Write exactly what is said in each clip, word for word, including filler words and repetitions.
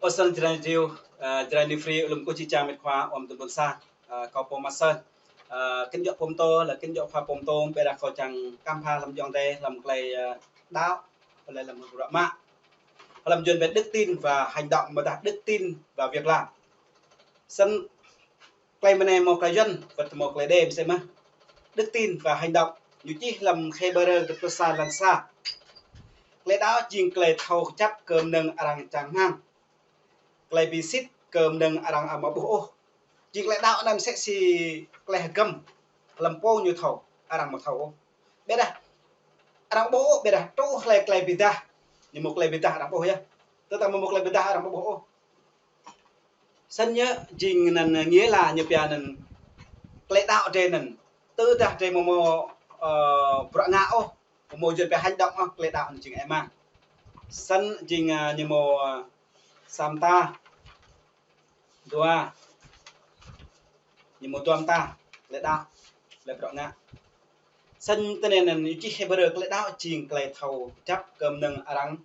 Ơ săn Jrai Diu, ơ, Jrai Diu Free, lŏm kơ či čang mĕt khua, ôm tơm bơnsa, ơ, kâo pô mă săn. Ơ, kơnơ̆ng djŏ pô mơtô, lĕ kơnơ̆ng djŏ khua pô mơtô, ƀiă dah kâo čang khăm pha lăm jŏng tê, lăm klei, ơ, đaŏ, lĕ lăm bruă mă. Lăm yuan wĕt đức tin và hành động, mơdah đức tin và việc làm. Săn klei mơnai mâo klei yuan, wĕt mâo klei đê mơsĕ mơh. Đức tin và hành động, ñu čih lăm Hêbrơ kơtơ̆ sa lăng sa. Klei đaŏ jing klei thâo kơjăp kơ mơnơ̆ng arăng čang rơmang. Klei bi sĭt kơ mơnơ̆ng arăng amâo ƀuh ôh. Jing klei đaŏ anai mơsĕ si klei hơgăm, lăm pô ñu thâo, arăng amâo thâo ôh. Ƀiă dah, arăng ƀuh ôh, ƀiă dah, truh klei, klei bi dah. Ñu mâo klei bi dah arăng ƀuh yơh. Tơdah mâo, mâo klei bi dah arăng amâo ƀuh ôh. Săn yơh jing anăn nghĩa là ñu pia anăn klei đaŏ drei anăn. Tơdah drei amâo mâo, ơ, bruă ngă ôh, amâo mâo yuan pia hành động ôh, klei đaŏ anăn jing êmang. Săn jing, ơ, ñu mâo, ơ, sa mta, dua, ñu mâo dua mta, klei đaŏ, klei bruă ngă. Săn tơnăn anăn ñu čih Hêbrơ klei đaŏ jing klei thâo kơjăp kơ mơnơ̆ng arăng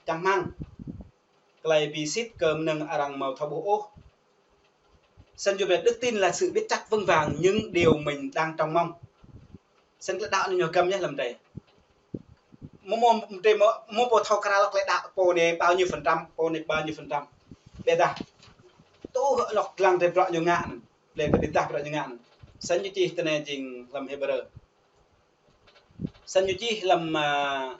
čang rơmang. Klei bi sĭt kơ mơnơ̆ng arăng amâo thâo ƀuh ôh. Săn yuan wĕt đức tin là sự biết chắc vững vàng những điều mình đang trông mong. Săn klei đaŏ anăn ñu hơgăm yơh lăm drei. Mâo, mâo, drei mâo, mâo pô thâo krăn klei đaŏ pô anai bao nhiêu phần trăm, pô anai bao nhiêu phần trăm. Ƀiă dah, tơ anŏ lăng drei bruă ñu ngă anăn, klei bi dah bruă ñu ngă anăn. Săn ñu čih tơnăn jing lăm Hêbrơ. Săn ñu čih lăm, ơ,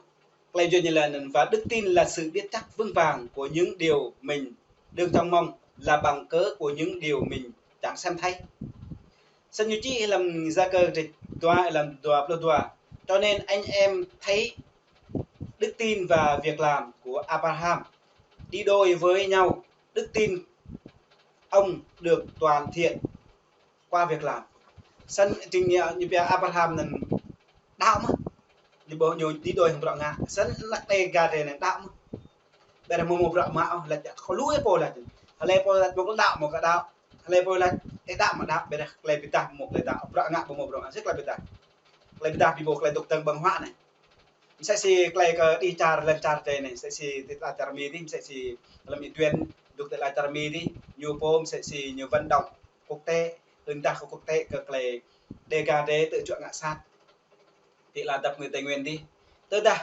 klei yuan ñu lĕ anăn, và đức tin là sự biết chắc vững vàng của những điều mình đương trông mong, là bằng cớ của những điều mình chẳng xem thấy. Săn ñu čih lăm Yakơ kơdrêč dua, lăm dua pluh dua. Cho nên anh em thấy đức tin và việc làm của Abraham đi đôi với nhau, đức tin ông được toàn thiện qua việc làm. Săn tring ñu, ñu pia Abraham anăn đaŏ mơh. Ñu ƀuh ñu đi đôi hăng bruă ngă. Săn anak Đêga drei anăn đaŏ mơh. Ƀiă dah amâo mâo bruă mă ôh, lač kơ lu pô lač. Hlei pô lač mâo klei đaŏ, mâo klei đaŏ. Hlei pô lač ih đaŏ mă đaŏ, ƀiă dah klei bi dah mâo klei đaŏ. Bruă ngă ƀu mâo bruă ngă, sĭt klei bi dah. Klei bi dah bi mâo klei dôk dơ̆ng ƀơ̆ng huă anai. Mơsĕ si klei kơ đĭ čar lŏn čar drei anai, mơsĕ si ti ala čar Mi dih, mơsĕ si lăm Y-Duên dôk ti ala čar Mi dih, ñu pô mơsĕ si ñu vận động quốc tế, hưn dah kơ quốc tế kơ klei Đêga drei tơ čuă ngă sat ti ala dăp ngơi Tây Nguyên dih. Tơdah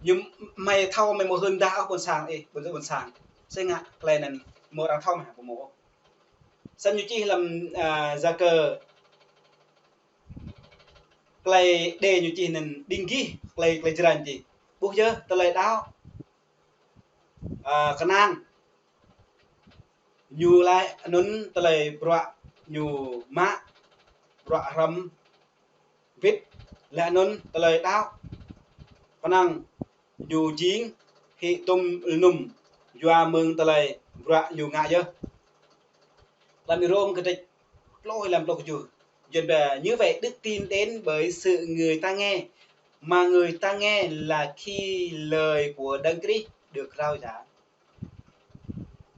ñu hmei thâo hmei mâo hưn dah ôh ƀuôn sang ih, ƀuôn, ƀuôn sang. Sĭt ngă klei anăn mâo arăng thâo mơh, ƀu mâo ôh. Săn ñu čih lăm, ơ, Yakơ klei đê ñu čih anăn ƀing gih, klei, klei Jrai čih. Ƀuh yơh tơlơi đaŏ, ơ, kơnang ñu laĭ anŭn tơlơi bruă ñu mă, bruă hrăm wĭt laih anŭn tơlơi đaŏ kơnang ñu jing hĭ tŭm lơnŭm yua mơ̆ng tơlơi bruă ñu ngă yơh. Lăm Rôm kơdrêč pluh, lăm pluh kjuh. Yuan pia, như vậy đức tin đến bởi sự người ta nghe, mà người ta nghe là khi lời của Đấng Christ được rao giảng.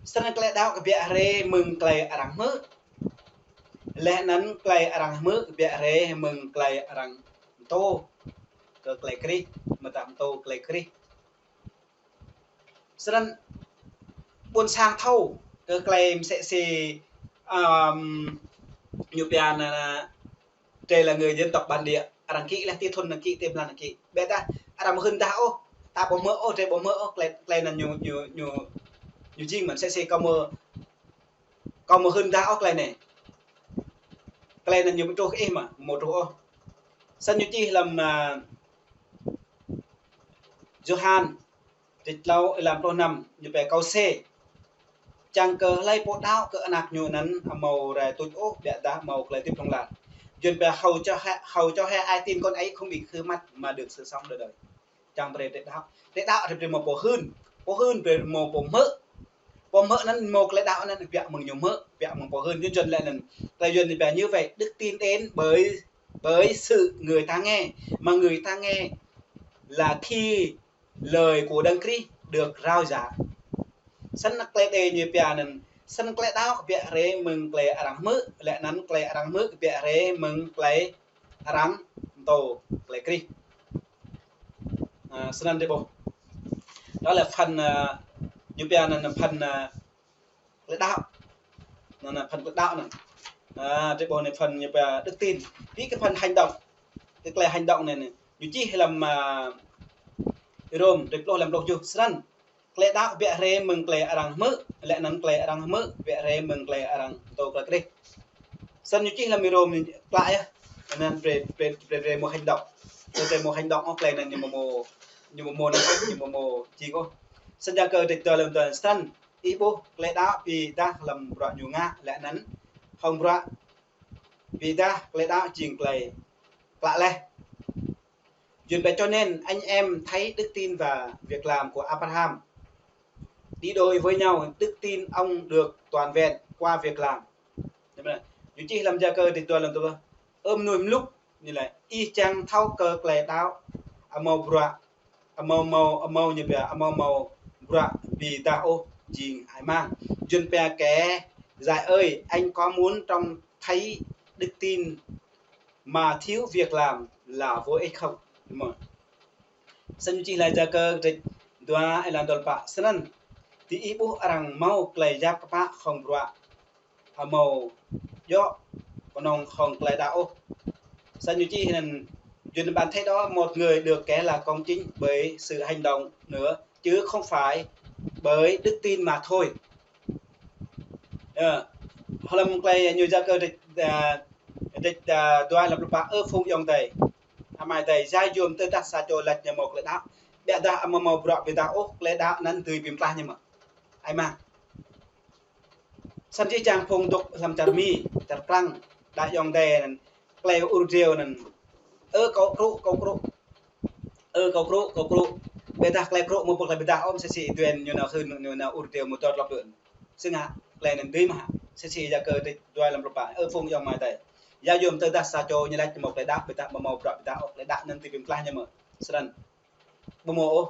Săn klei đaŏ kbiă hriê mơ̆ng klei arăng hmư̆. Laih anŭn klei arăng hmư̆ kbiă hriê mơ̆ng klei arăng pơtô kơ klei Krist, mơta pơtô klei Krist. Săn ƀuôn sang thâo kơ klei mơsĕ si, ơm, ñu pia anăn, drei là người dân tộc bản địa, arăng kĭ laih ti thŭn arăng kĭ, ti blan arăng kĭ. Ƀiă dah arăng ƀu hưn dah ôh, ta ƀu hmư̆ ôh, drei ƀu hmư̆ ôh, klei, klei anăn ñu, ñu, ñu, ñu jing mơ̆n mơsĕ si kâo mâo, kâo mâo hưn dah ôh klei anai. Klei anăn ñu ƀu truh kơ ih mơ̆, mâo truh ôh. Săn ñu čih lăm, ơ, Yôhan kơdrêč klâo, êlan pluh năm, ñu pia kâo sĭ. Čang kơ hlei pô đaŏ kơ Anak ñu anăn amâo rai tuč ôh, ƀiă dah mâo klei hơdip hlŏng lar. Yuan pia hầu cho he, hầu cho he ai tin con ấy không bị khư mật mà được sự sống đời đời. Čang brei drei đaŏ. Drei đaŏ drei brei mâo pô hưn. Pô hưn brei mâo pô hmư̆. Pô hmư̆ anăn mâo klei đaŏ anăn kbiă mơ̆ng ñu hmư̆, kbiă mơ̆ng pô hưn. Ñu čang lĕ anăn. Klei Yuan ñu pia như vậy, đức tin đến bởi, bởi sự người ta nghe, mà người ta nghe là khi lời của Đấng Christ được rao giảng. Săn klei đê ñu pia anăn, săn klei đaŏ kbiă hriê mơ̆ng klei arăng hmư̆, laih anăn klei arăng hmư̆ kbiă hriê mơ̆ng klei arăng pơtô, klei Krist. Ơ, săn anăn drei ƀuh. Đó là phần, à, ñu pia anăn phần, à, klei đaŏ. Anăn, anăn phần klei đaŏ anăn. À, drei ƀuh anei phần ñu pia đức tin. Ƀiă kơ phần hành động. Kơ klei hành động anei, anei. Ñu čih hlăm, à, Rôm, drei pluh hlăm pluh kjuh snăn. Klei đaŏ ƀiă hriê mơ̆ng klei arăng hmư̆, leh anăn klei arăng hmư̆ ƀiă hriê mơ̆ng klei arăng pơtô kơ Krist. Snăn ñu čih hlăm Rôm anei klă yơh. Anăn brei, brei, brei, brei mâo hành động. Brei, brei mâo hành động, ơ, klei anăn ñu mâo, ñu mâo, ñu mâo, ñu mâo jing ôh. Snăn Yakơ kdrêč dua hlăm dua snăn, ih ƀuh klei đaŏ bi êdah hlăm bruă ñu ngă, leh anăn hŏng bruă bi êdah klei đaŏ jing klei klă leh. Yuăn pia cho nên anh em thấy đức tin và việc làm của Abraham đi đôi với nhau, đức tin ông được toàn vẹn qua việc làm. Ñu čih hlăm Yakơ kdrêč dua hlăm dua pluh. Ơ mnuih mluk, ñu laĭ, ih čang thâo kơ klei đaŏ amâo bruă, amâo mâo, amâo ñu pia, amâo mâo bruă bi êdah ôh jing hơăi mang. Yuăn pia kẻ dạy ơi, anh có muốn trông thấy đức tin mà thiếu việc làm là vô ích không? Snăn čih hlăm Yakơ kdrêč dua êlan dua pluh pă snăn. Diih ƀuh arăng mâo klei yap kpă hŏng bruă amâo djŏ knŏng hŏng klei đaŏ ôh. Snăn ñu čih anăn, Yuăn pia bạn thấy đó, một người được kẻ là công chính bởi sự hành động nữa, chứ không phải bởi đức tin mà thôi. Ơ, hlăm klei ñu Yakơ kdrêč, à, kdrêč, à, dua hlăm pluh pă, ơ phung ayŏng adei. Amai adei, ya yuôm tơdah sa čô lač ñu mâo klei đaŏ, ƀiădah amâo mâo bruă bi êdah ôh, klei đaŏ anăn dưi bi mtlaih ñu mơ̆? Hơăi mang. Snăn jih jang phung dôk hlăm čar Mi, čar Prăng, đa ayŏng adei anăn, klei ur driâo anăn. Ơ kâo krŭ, kâo krŭ. Ơ kâo krŭ, kâo krŭ. Ƀiădah klei krŭ mâo pô klei bi êdah ôh, msĕ si Yuăn ñu nao hưn, ñu nao ur driâo mơ̆ dŏ tlŏp đuôn. Snăn hă, klei anăn dưi mơ̆ hă? Msĕ si Yakơ kdrêč dua hlăm pluh pă. Ơ phung ayŏng amai adei. Ya yuôm tơdah sa čô ñu lač mâo klei đaŏ, ƀiădah amâo mâo bruă bi êdah ôh, klei đaŏ anăn dưi bi mtlaih ñu mơ̆? Snăn. Ƀu mâo ôh.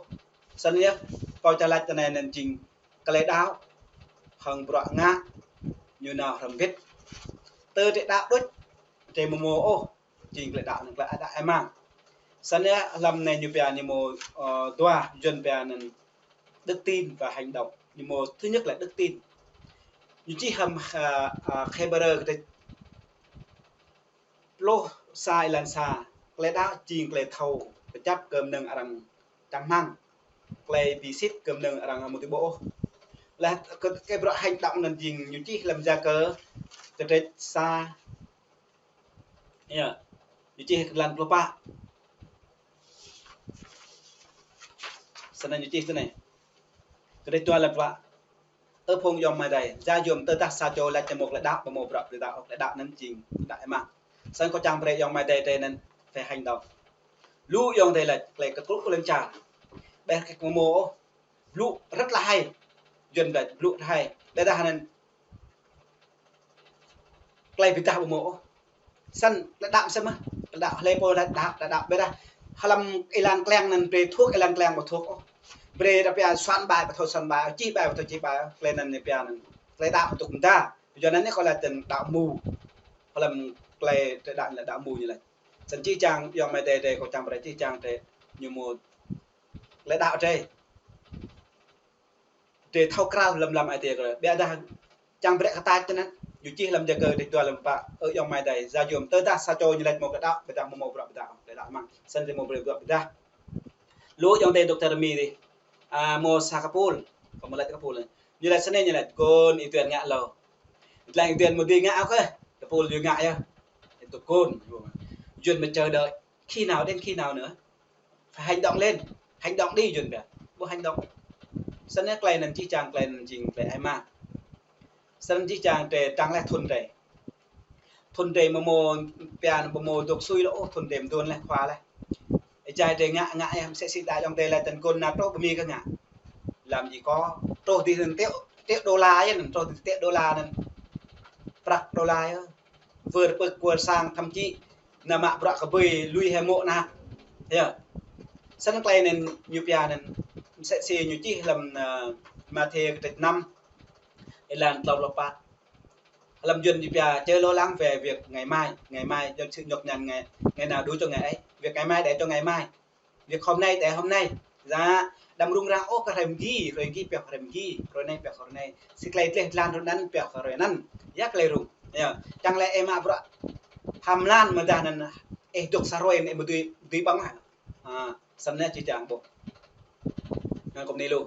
Snăn yơh, kâo čang lač tơ anei anăn jing klei đaŏ hŏng bruă ngă ñu nao hrŏm wĭt. Tơ drei đaŏ đôč, drei ƀu mâo ôh, jing klei đaŏ anăn klei đaŏ hơăi mang. Snăn yơh, hlăm anei ñu pia ñu mâo, ơ, dua, Yuăn pia anăn đức tin và hành động. Ñu mâo thứ nhất là đức tin. Ñu čih hlăm, à, à, Hêbrơ kdrêč pluh sa êlan sa, klei đaŏ jing klei thâo kjăp kơ mnơ̆ng arăng čang hmăng, klei bi sĭt kơ mnơ̆ng arăng amâo dưi ƀuh ôh. Leh kơ, kơ bruă hành động anăn jing ñu čih hlăm Yakơ kdrêč sa. Yơh, ñu čih êlan pluh pă. Snăn ñu čih tơ anei. Kdrêč dua hlăm pluh pă. Ơ phung ayŏng amai adei, ya yuôm tơdah sa čô lač ñu mâo klei đaŏ, amâo mâo bruă bi êdah ôh, klei đaŏ anăn jing đaŏ hơăi mang. Snăn kâo čang brei ayŏng amai adei drei anăn phải hành động. Lu ayŏng adei lač klei kơ krŭ lăn čar. Ƀiădah kơ mâo ôh. Blŭ rất là hay. Yuăn lač blŭ rất hay. Ƀiădah anăn klei bi êdah ƀu mâo ôh. Snăn klei đaŏ msĕ mơh. Klei đaŏ hlei pô lač đaŏ, klei đaŏ ƀiădah hlăm êlan kliăng anăn brei thuốc êlan kliăng ƀu thuốc ôh. Brei ta pia soạn bài ƀu thâo soạn bài, čih bài ƀu thâo čih bài, klei anăn ñu pia anăn klei đaŏ tŭk mda. Yua anăn anei kâo lač tơ anăn đaŏ mu. Hlăm klei drei đaŏ anei lĕ đaŏ mu ñu lač. Snăn jih jang ayŏng amai adei drei, kâo čang brei jih jang drei ñu mâo klei đaŏ drei. Drei thâo krao lăm, lăm ai tiê kơ. Ƀiădah čang brei kơ ta čơ anăn. Ñu čih hlăm Yakơ kdrêč dua hlăm pă. Ơ ayŏng amai adei, ya yuôm tơdah sa čô ñu lač mâo klei đaŏ, ƀiădah amâo mâo bruă bi êdah ôh, klei đaŏ hơăi mang. Snăn drei mâo bruă bi êdah. Lu ayŏng adei dôk čar Mi dih. À, mâo sa kpul. Kâo mâo lač kpul. Ñu lač snei, ñu lač kơ ih Yuăn ngă hlâo. Tơlơi Yuăn mâo dưi ngă ôh kơ. Kpul ñu ngă yơh. Ih tŭ kơ. Yuăn mâo chờ đợi. Khi nào, đến khi nào nữa? Phải hành động lên. Hành động đi, Yuăn pia. Ƀu hành động. Snăn klei anăn jih jang klei anăn jing klei hơăi mang. Snăn jih jang drei tăng leh thŭn drei. Thŭn drei mâo mâo pia anăn ƀu mâo dôk sui lŏ ôh, thŭn drei mduôn leh khua leh. Êjai drei ngă, ngă yơh msĕ si đa ayŏng adei lač tơ anăn kơ nao truh ƀơi Mi kơ ngă. Làm gì có, truh dih anăn triệu, triệu đô la yơh anăn, truh dih triệu đô la anăn. Prăk đô la yơh. Wơr pơ̆k wơr sang thậm chí nao mă bruă kơ ƀơi lui hĕ mô̆ ană. Yơh. Snăn klei anăn ñu pia anăn msĕ si ñu čih hlăm, ơ, Mathiơ kdrêč năm êlan klâo pluh pă. Hlăm Yuăn ñu pia chớ lo lắng về việc ngày mai, ngày mai do sự nhọc nhằn ngày, ngày nào đủ cho ngày ấy. Việc ngày mai để cho ngày mai. Việc hôm nay để hôm nay. Yă, đăm rŭng răng ôh kơ hrơi mơgi, hrơi mơgi pioh hrơi mơgi, hrơi anai pioh hrơi anai. Sĭt tơlơi dleh dlan hrơi anŭn pioh hrơi anŭn. Yă tơlơi rŭng. Yă, čang lĕ ih mă bruă hăm mlan mơdah anŭn ih dŏ sa hrơi anŭn ih mă dưi, dưi ƀơ̆ng hă. Ha, samơ̆ anai či čang ƀuh. Anŭn kơ mơni lu.